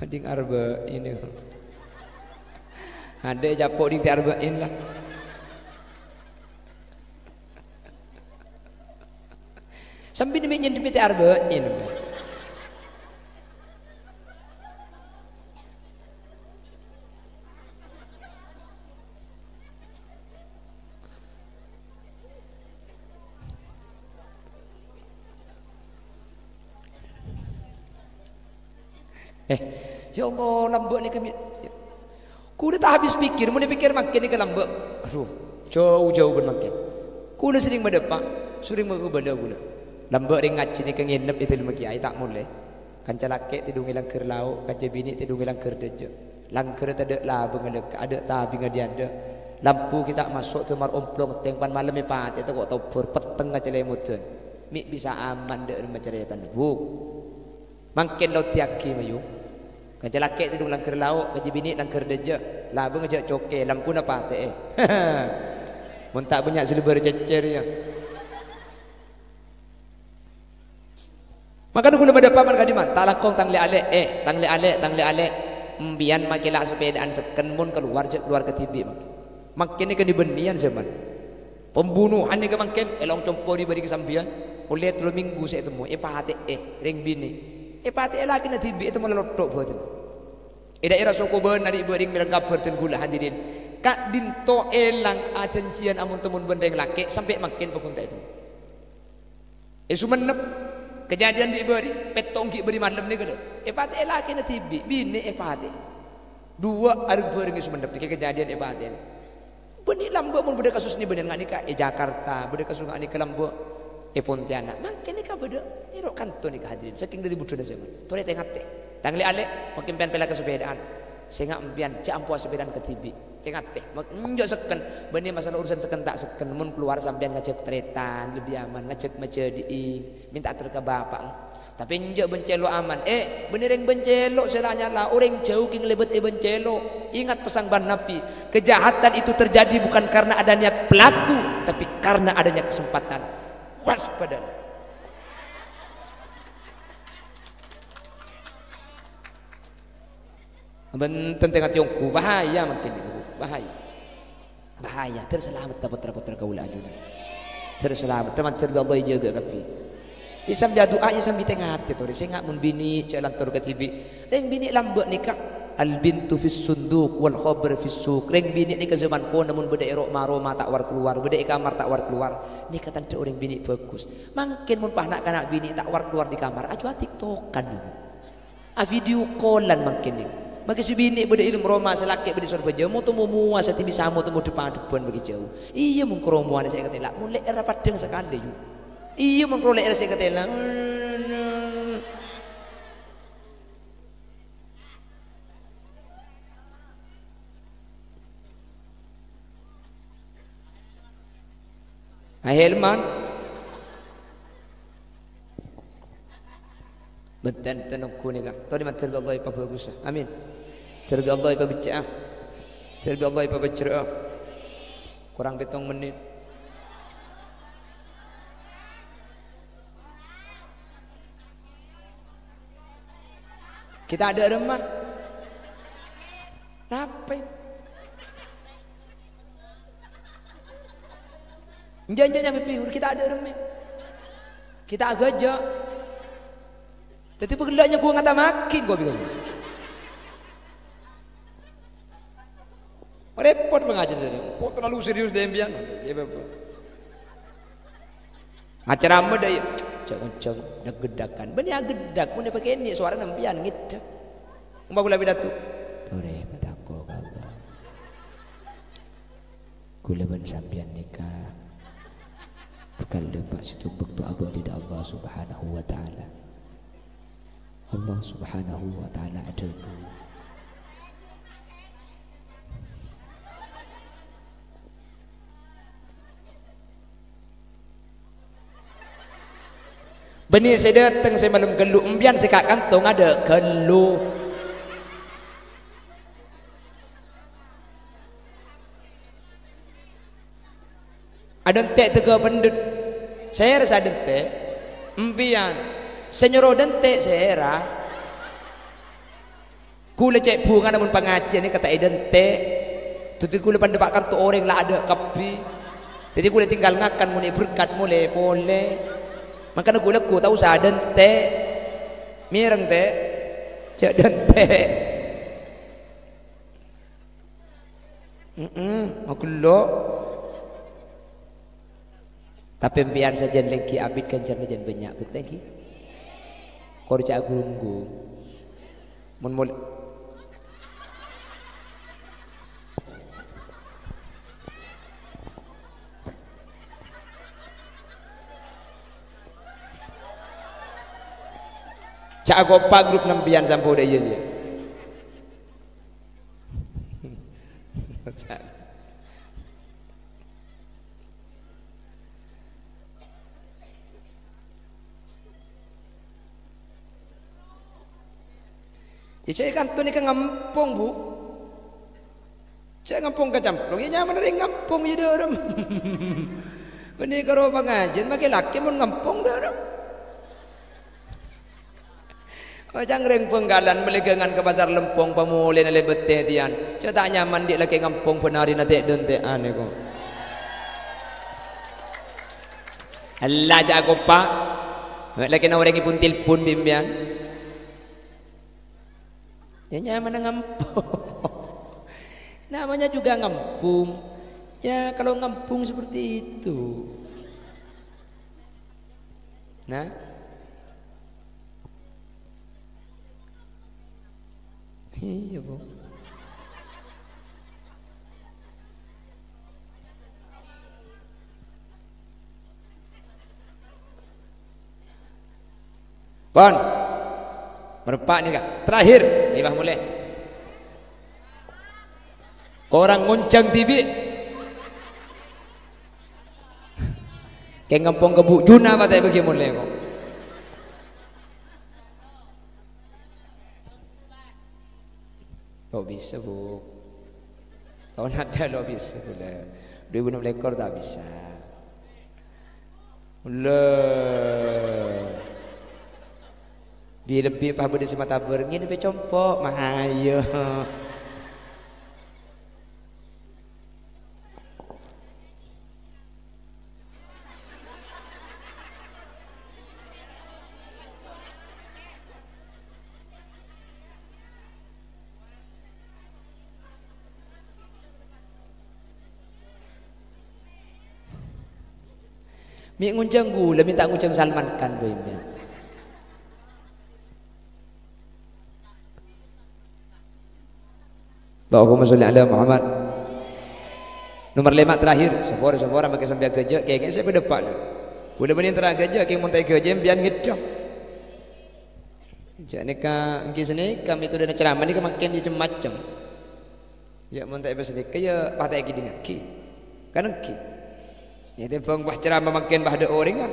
Ding Arba'in. Adâ' capo' ding Tè Arba'in, la. Sambi nèmè' nyèndhimè Tè Arba'in. Eh, ya Allah, lambâ' nèka mi-, kaulâ ta' habis pikir, mon èpèkkèr mangkèn nèka lambâ'. Adhu, jâu-jâu bân mangkèn. Kaulâ serrèng madâpa', serrèng makabâlâ kaulâ. Lambâ' rèng ngajhi nèka ngènep è dâlemma kèyaè, ta' molè. Kanca lakè' tèdhungè langghâr lao', kanca binè' tèdhungè langghâr dâjâ. Langghârrâ tadâ' labângnga lèkka', adâ' tabingnga dhi-adâ'. Lampu ghi' ta' maso', dâmar omplong tèng pan malem èpatè'è tako' tobhur, pettengnga calèmodhân. Mè' bisa aman dâ' remma carètana, Bu'. Mangkèn la oddhiyaghi, mayu. Kanca lakè' tèdhung langghâr lao', kanca binè' langghâr dâjâ. Labângnga jhâ' cokè, lampuna patè'è. Mon ta' bânnya' silbâr cècèr, ya. Mangkana kaulâ madâpa' man ka'dimma, ta' langkong tang lè'-alè', eh, tang lè'-alè', tang lè'-alè'. Empèyan makè la sapèdaan sekken, mon kalowar jhâ' kalowar kadhibi' mangkèn. Mangkèn nèka nè-bânnèyan zaman. Pembunuhan nèka mangkèn, èlong compo' dhi-bâdhi ka sampèyan, ollè tello minggu sè ètemmo, èpatè'è rèng binè'. Èpatè'è lakèna dhibi', ètemmo la lotto' bhâdhânna. È dhaèra Sokobân, Arèbâring, Mèrengkabâr, dân kaulâ hadirin. Ka'dinto èlang ajhânjhiyân amon-temmon bân rèng lakè', sampè' mangkèn pagghun ta' ètemmo. È Songennep, kejadian dhi' bâri', pètto' ghi' bâri' malem nèka, lho. Èpatè'è lakèna dhibi', binè' èpatè'è. Duwâ' areng-bhâreng è Songennep nèka kejadian èpatè'è. Bânnè lambâ' mon bâdâ kasus nè-bânnèyan nga' nèka è Jakarta, bâdâ kasus nga' nèka lambâ' è Pontianak. Mangkèn nèka bâdâ è ro' kanto nèka hadirin, sakèng dhâri budhuna zaman. Torè tè-ngatè. Tang lè'-alè', mangkèn empèyan pèla ka sapèdaan. Sènga' empèyan jhâ' ampowa sapèdaan kadhibi'. Tè-ngatè, mak-, enjâ' sekken. Bânnè masalah urusan sekken ta' sekken. Mon kalowar sampèyan ngajhâk tarètan, lebbi aman, ngajhâk majhâdhi'i, mènta ater ka bapa'. Tapè enjâ' bân cèlo' aman. Eh, bânnè rèng bân cèlo' sè la nyala, orèng jhâu kèng lèbât è bân cèlo'. Ingat pesan bân Nabi, kejahatan itu terjadi bukan karena ada niat pelaku, tapi karena adanya kesempatan. Waspada. Bhunten, tè-ngatè ongghu, bahaya mangkèn nèko, Bu. Bahaya. Bahaya. Dhâr salameddhâ pottra-pottra kaulâ ajunan. Dhâr salameddhâ, mandhâr bi' Allah èjâgâ kabbhi. Iyâ sambi adu'a, iyâ sambi tè-ngatè, torè. Sènga' mon binè' jhâ' lantor kadhibi'. Rèng binè' lambâ' nèka, "Al-bintu fis sunduq wal khabar fis suq." Rèng binè' nèka zaman kona mon bâdâ è ro'-, ma-, roma ta' war-kalowar, bâdâ è kamar ta' war-kalowar. Nèka tandhâ orèng binè' bhâghus. Mangkèn mon pas na'-kana' binè' ta' war-kalowar dâri kamar, ajuwâ TikTokan, Bu. A-video call-an mangkèn nèka. Mangkèn sè binè' bâdâ è dâlem roma, sè lakè' bâdâ è Sorbhâjâ, mo-, tomo mowa sè tè bisa mo-, tomo dhep-adhebbhân bâgi jhâu. Iyâ, mon karo mowana sè èkatèla', mon lè'èrra paddhâng sakalè, yu. Iyâ, mon karo lè'èrra sè èkatèla'. Ahilman. Bhunten, tè-ngatè ongghu nèka. Torè mandhâr bi' Allah èpabhâghusa. Amin. Mandhâr bi' Allah èpabhâjjhâ'â. Mandhâr bi' Allah èpabhâjjhrâ'â. Korang pèttong mennit. Kita ada remma. Napè? Enjâ'-enjâ' nyambi pèhur, kita ada remmè. Kita agâjâ. Dhâddhi pagella' nyangghuwâ ngatamaghi engko' bi' ka'dinto. Repot pangajhâr sènè. Kok terlalu serius dâ' empèyan? Iyâ, Bapak. Acara ma dâ' iyâ. Jhâng-onjhâng dhâk-ghedhâghân. Bânnè aghedhâg, mon èpakènè' sowarana empèyan ngèdhâ. Emma kaulâ pidato. Torè, patako ka Allah. Kaulâ bân sampèyan nèka bhâkal dâpa' sèttong bâkto abhâkti dâ' Allah Subhanahu wa Ta'ala. Allah Subhanahu wa Ta'ala adhâbu. Bânnè sè dâteng sè malem ghâllu, empèyan sè ka' kanto ngadâ' ghâllu. Adhânte' dâgâ' pendhut. Sèra sè adhânte'? Empèyan. Sè nyoro dhânte' sèra? Ghulâ cè' bhungana mon pangajiyân nèka ta' èdhânte'. Dhâddhi ghulâ pandhâpa' kanto orèng la adâ' kabbhi. Dhâddhi ghulâ tinggal ngakan mon è berkat molè polè. Mangkana ghulâ ghu ta' osa adhânte'. Mèreng, Tè'? Jhâ' dhânte'. Heeh, maghellâ'. Tapè empèyan sajân lèngghi abit ghânjhârânna jân bânnya', bhuktènggi. Kor jhâ' aghunggung. Mon mol-, jhâ' akopa' grup empèyan sampon dâ' iyâ, iyâ. Iyâ, cè' kanto nèka ngampong, Bu. Cè' ngampong kacamplong, iyâ nyamana rèng ngampong, iyâ, dhârem. Bânnè karo pangajiyân, makè lakè mon ngampong, dhârem. Oh, ca'na rèng Bhângkalan mellè ghângan ka Pasar Lempong, pamolèna lèbât tètèyan. Cè' ta' nyaman dhi' lakè ngampong bân arèna tè'-dântè'an, ko. Ella, jhâ' akopa'. Lakèna orèng èpon telpon bi' empèyan. Iyâ, nyamana ngampong. Namanya juga ngampong. Ya, kalau ngampong seperti itu. Nah. Iyâ, Bu. Pon. Merempa' nèka. Terakhir. Nèka molè. Korang ngoncang dhibi'. Kèng ngampong ka Bu Juna, patè bâgi molè, ko. Kok bisa, Bu? Tahun ada lo bisa, Bu, lah. Dua ribu enam belas ta' bisa. Lah. Bi-, lebbi pas bâdâ sè matabâr, ngènep è compo', mayo. Mè' ngoncang ghulâ, mè' ta' ngoncang Salman Khan, bâi, mè'. Allahumma sholli ala Muhammad. Nomor lèma' terakhir, sapora-sapora makè sampèyan ghâjâ', kèngèng sè padâpa' la. Ghulâ bânnè entara ghâjâ', kèng mon ta' èghâjâ', empèyan ngèdhâ. Jhâ' nèka, èngghi sanèka, metodena ceramah nèka mangkèn cem-macem. Jhâ' mon ta' èpasanèka, ya pas ta' èkèdingngaghi. Kan èngghi. Ya, tèmbhâng pas ceramah mangkèn pas dâ' orèng, ah.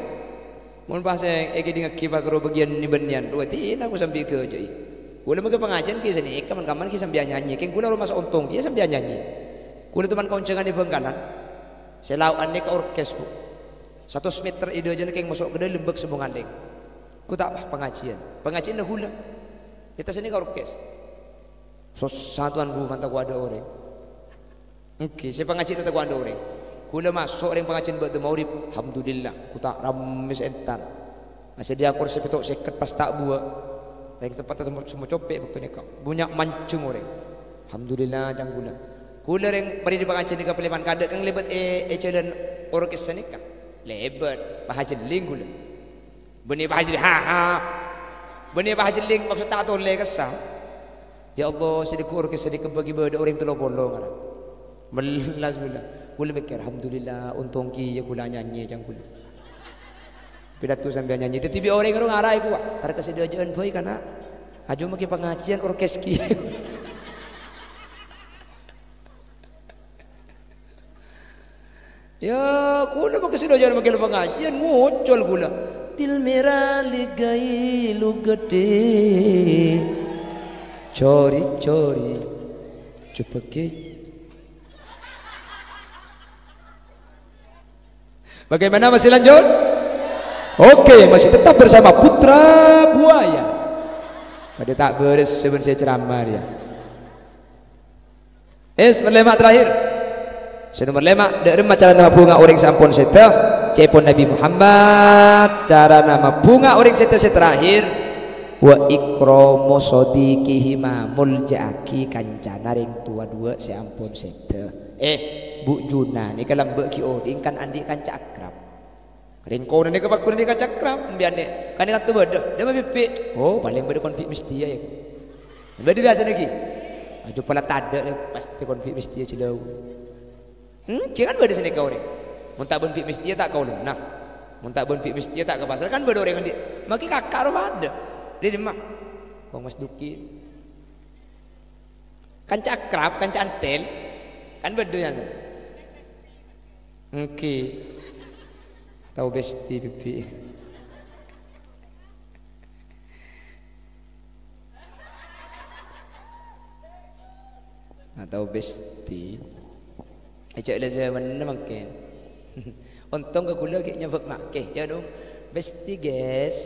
Mon pas è-, èkèdingngaghi pas karo bâgiyân nè-bânnèyan, rowa dina aku sambi ghâjâ'i. Ghulâ mangkèn pangajiyân ghi' sanèka, man-, kamman ghi' sambi anyanyè. Kèng ghulâ rowa maso' ontong ghi' sambi anyanyè. Ghulâ toman kaonjhângan è Bhângkalan. Sè lao'an nèka orkes, Bu. Satos meter è dâjâna kèng maso' ka dâlem bâk sè mongalèng. Ghu ta' pas pangajiyân. Pangajiyânna ghulâ. Èttas nèka orkes. Sossa, Tuan, Bu, man tako' adâ' orèng. Èngghi, sè pangajiyân tako' adâ' orèng. Ghulâ maso' rèng pangajiyân bâdâ maghrib. Alhamdulillah, ghu ta' rammè sè entar. Asadiya korsè pètto' sèket pas ta' buwâ'. Rèng tempatta semmo, semmo copè' bâkto nèka. Bânnya' manjheng orèng. Alhamdulillah, ca'na ghulâ. Ghulâ rèng marè dâri pangajiyân nèka palèman kadâ' kèng lèbât è, è jhâlân orkes sanèka. Lèbât, pas ajhelling ghulâ. Bânnè pas ajhelling, ha, ha. Bânnè pas ajhelling, maksod ta' tolè kassa. Ya Allah, sè dâgghu' orkes sanèka bâgi bâdâ orèng tello polo ngara. Mellas ghulâ. Ghulâ mèkkèr, "Alhamdulillah, ontong kèya ghulâ anyanyè," ca'na ghulâ. Pidato sampèyan anyanyè. Dhâddhi bi' orèng rowa ngaraè kowa. Tar ka sè dâjâ'ân bhâi, kana'. Ajhu makè pangajiyân orkes kèya. Ya, ghulâ makè sè dâjâ'ân makè pangajiyân, ngocol ghulâ. Dil mera ligai lu ghâdhè. Cori-cori. Coba kè. Bagaimana, masih lanjut? Oke, masih tetap bersama Putra Buaya. Padâ ta' bârâs sè bân sè ceramah rèya. Eh, nomor lèma' terakhir. Sè nomor lèma', dâ' remma carana mabhunga orèng sè ampon sèdhâ? Ca'èpon Nabi Muhammad, carana mabhunga orèng sèdhâ sè terakhir, wa ikramu shadiqihima, molja'aghi kancana rèng towa duwâ' sè ampon sèdhâ. Eh, Bu Juna nèka lambâ' ghi' odhi'na kan andi' kanca akrab. Rèng konana nèka paggun andi' kanca akrab, mbiyân nè, kan tanto bâdâ, dâ' mabibi'. Oh, palèng bâdâ kon bi' mestèya, yâ. Bâdâ biyasana ghi. Ajhu pola tadâ', pastè kon bi' mestèya jhâlâu. Hmm, ghi kan bâdâ sanèka orèng. Mon ta' bân bi' mestèya ta' ka olona. Mon ta' bân bi' mestèya ta' ka pasar, kan bâdâ orèng andi'. Maghi kaka' rowa padâ. Dâ' dimma? Wong Mas Duki. Kanca akrab, kanca antel. Kan bâdâ yâ. Èngghi. Tao besti, bibi. Atau besti. Èjhâ' la zamanna mangkèn. Ontong ka kaulâ ghi' nyebut makkè. Jhâ' dong. Besti, guys.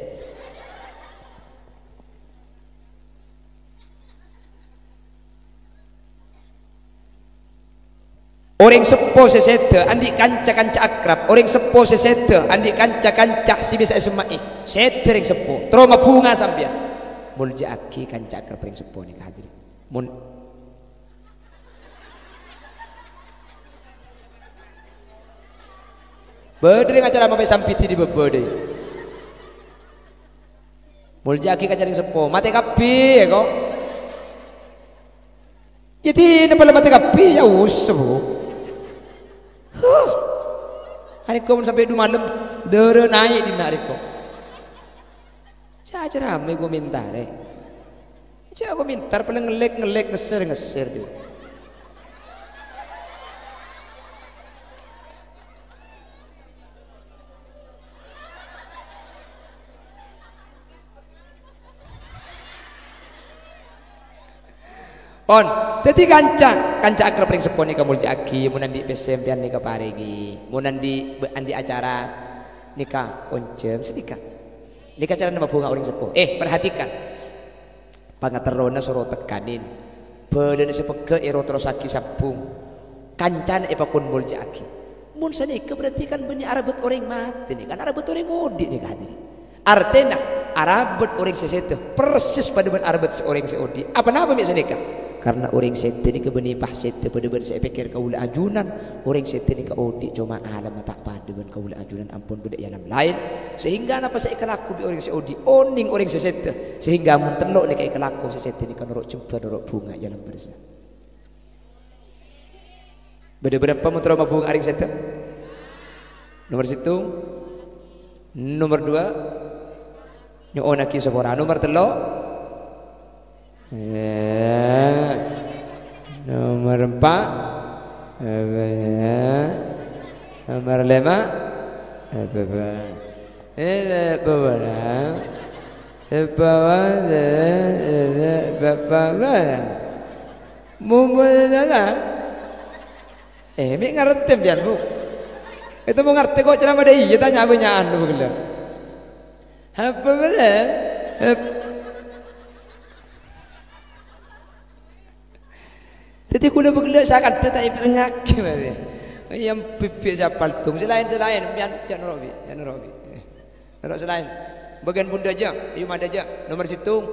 Orèng seppo sè sèdhâ andi' kanca-kanca akrab. Orèng seppo sè sèdhâ andi' kanca-kanca sè bisa èsemma'è. Sèdhâ rèng seppo. Terro mabhunga sampèyan. Molja'aghi kanca akrab rèng seppo nèka, hadirin. Mon Bâdâ rèng acara mapè sambidi di bâbâ dâi. Molja'aghi kanca rèng seppo. Matè kabbhi, yâ, ko'. Yâ, dinah pala matè kabbhi, yâ, usa, Bu. Huh. Arèko mon sampè' du malem, dârâ naè' dinna' arèko. Jhâ' acara mè' komentarè. Jhâ' komentar, palèng ngellèk-ngellèk, ngesser-ngesser, dhu. Pon, dhâddhi kanca, kanca akrab rèng seppo nèka molja'aghi, mon andi' pèssè sampèyan nèka parèngè, mon andi', andi' acara nèka onjhâng sanèka. Nèka carana mabhunga orèng seppo. Eh, perhatikan. Pangaterrona soro tekkanin. Bhâlâna sè pegghâ' èro terrossaghi sambhung. Kancana èpakon molja'aghi. Mon sanèka berarti kan bânnè arabât orèng matè nèka, kan arabât orèng odi' nèka, hadirin. Artèna, arabât orèng sè sèdhâ persis padâ bân arabât sè orèng sè odi'. Apa napa mè' sanèka? Karna orèng sèdhâ nèka bânnè pas sèdhâ padâ bân sè èpèkkèr kaulâ ajunan. Orèng sèdhâ nèka odi' coma alamma ta' padâ bân kaulâ ajunan ampon bâdâ è alam laèn. Sehingga napa sè èkalako bi' orèng sè odi', onèng orèng sè sèdhâ. Sehingga mon tello' nèka èkalako, sè sèdhâ nèka noro' jembhâr, noro' bhunga è alam barzakh. Bâdâ bârâmpa mon terro mabhunga orèng sèdhâ? Nomer sèttong. Nomer duwâ'. Nyo'onnaghi sapora. Nomer tello'. Eh, nomer empa'. Eh, nomer lèma'. Eh, bâbâ. Eh, bâbâ. Bâbâ. Bâbâ. Mumpung salah. Eh, mè' ngartè sampèyan, Bu. Ètemmo ngartè ko' ceramah dâ' iyâ tanya bânnya'an, Bu, ghellâ'. Apa bâlâ? Hap-, Dhâddhi kaulâ bâgellâ' sakadhâ ta' èparengngaghi, marè. Iyâ, bibbi' sè apal dong. Sè laèn, sè laèn. Sampèyan, jhâ' noro' bi', jhâ' noro' bi'. Noro' sè laèn. Bâgiyân bundâ jâ, ayo madâ jâ. Nomer sèttong.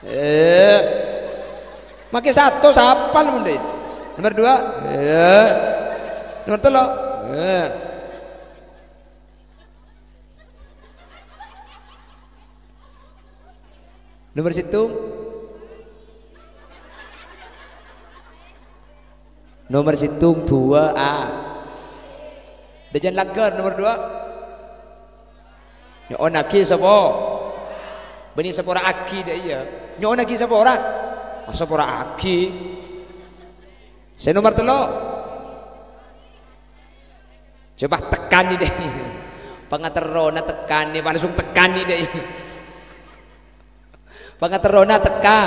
Eh. Makè satos apal bundâ. Nomer duwâ'. Eh. Nomer tello'. Eh. Nomer sèttong. Nomer sèttong, duwâ', A. Dâjân langghâr, nomer duwâ'. Nyo'onnaghi sapa? Bânnè sapora'aghi dâ' iyâ. Nyo'onnaghi sapora? Ah, sapora'aghi. Sè nomer tello'. Coba tekkanè dâ' iyâ. Pangaterrona tekkanè, langsung tekkanè dâ' iyâ. Pangaterrona tekka.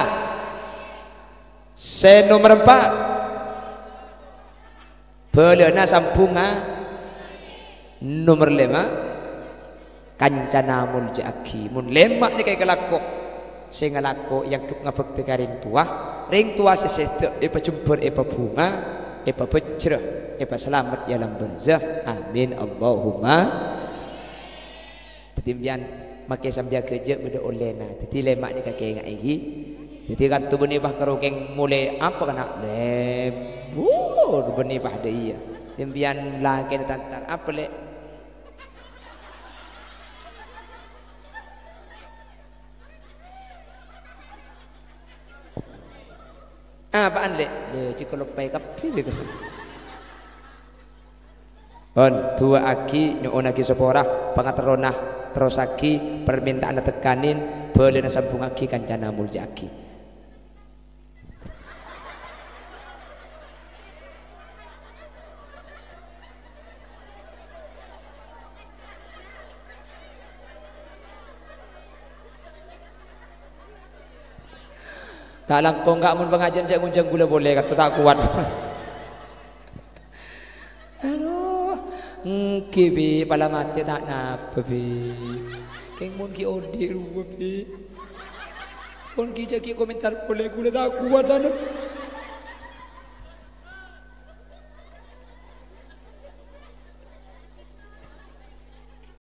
Sè nomer empa'. Bâlâna sambhungnga. Nomer lèma', kancana molja'aghi. Mon lèma' nèka èkalako, sè ngalako èanggep ngabhâktè ka rèng towa, rèng towa sè sèdhâ èpajembhâr, èpabhunga, èpabhâjjhrâ, èpasalamet è alam barzakh. Amin, Allahumma. Dhâddhi, sampèyan makè sambi aghâjâ' bâdâ ollèna. Dhâddhi, lèma' nèka kaènga'è, ghi. Dhâddhi, kanto bânnè pas karo kèng molè apa kana'? Lèbur bânnè pas dâ' iyâ. Sampèyan lakèna tantar apa, Lè'? Apaan, Lè'? Lè', cè' kaloppaè kabbhi, Lè'. Pon, du'aaghi, nyo'onnaghi sapora, pangaterrona, terrossaghi, parmènta'anna tekkanin, bâlâna sambhungaghi, kancana molja'aghi. Ta' langkong, Ka', mon pangajiân jhâ' ngonjhâng ghulâ polè, kanto ta' kowat. Aduh, èngghi, Bi', pala matè ta' napa, Bi'. Kèng mon ghi' odi' rowa, Bi'. Pon ghi' jhâ' ghi' komentar polè, ghulâ ta' kowat, anu.